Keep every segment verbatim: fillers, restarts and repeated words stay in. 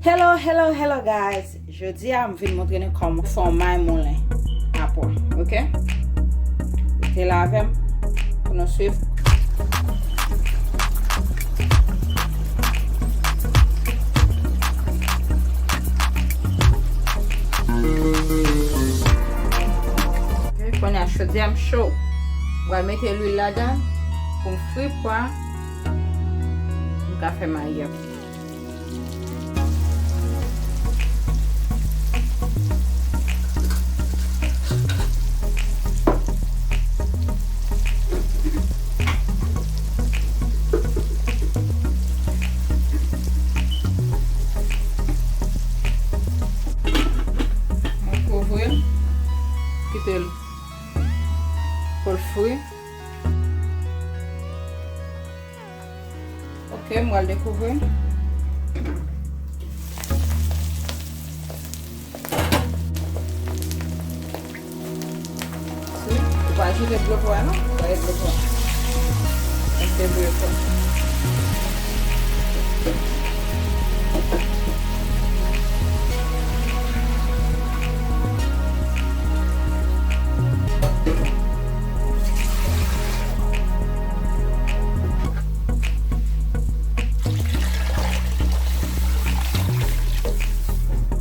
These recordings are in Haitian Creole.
Hello, hello, hello guys. Jodi a m vin montre nou kòman fè yon may moulen a pwa, ok? Rete la avè m pou nou swiv. Ok, kounye a chaudière m cho. M pral mete lwil ladan pou m fri pwa. M ka fè mayi a. Mwen kouvri l, kite l pou l fri. Ok, m pral dekouvri. Si, ou pa jete dlo pwa non, ou pa jete dlo pwa. Mete dlo pwa.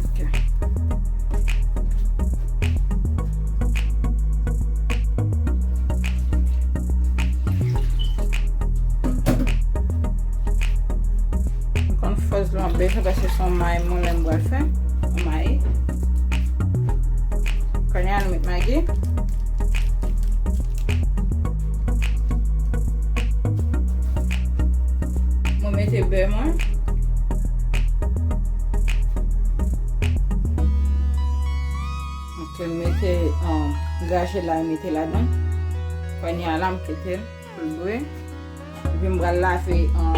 Ok. M konn fòs dlo an bezwen paske se yon may moulen m pral fè. Yon mayi. Kounye a nou met magi. Mwen mete bè mwen. Ok, m mete, um, graje lay mete ladan. Kounye a la m kite l pou l bouyi. Epi m pral lave, um,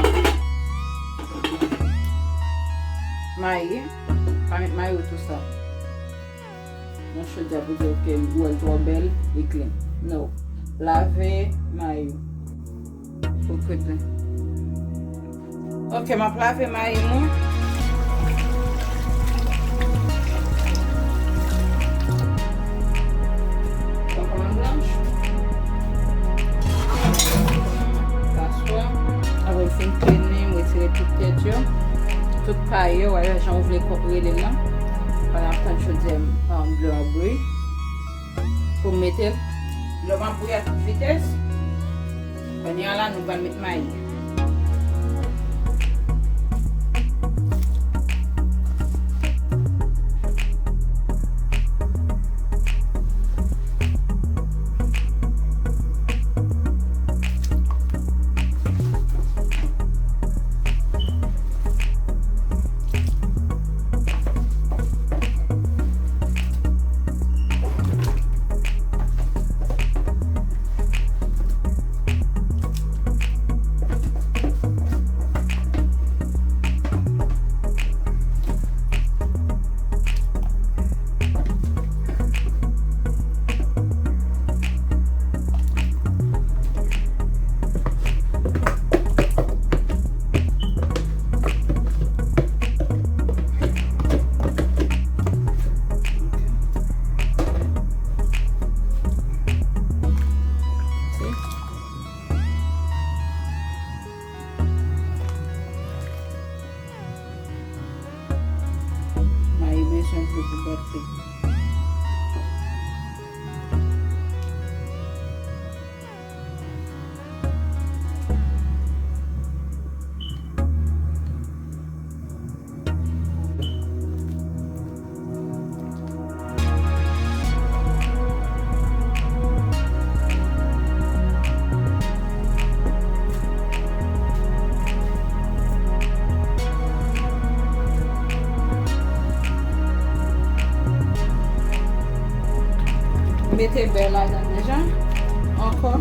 mayi. Pa met mayi ou tou sa. Nan chodyè pou di ok, ou wè l twò bèl, li klin. No. Lave mayi w pou l klin. Ok, m ap lave mayi mwen. Pran blanch. Paswa. Apre m fin klinen, m retire tout tèt yo. Tout pay yo, wala jan ou vle rele l lan. Pandan ap tann chodyè m, um, dlo a bouyi. Pou m mete l. Dlo m ap bouyi a tout vitès. Kounye a la, nou pral met mayi. Mayi bezwen dlo pou bat li. Mete bè ladan deja. Ankò.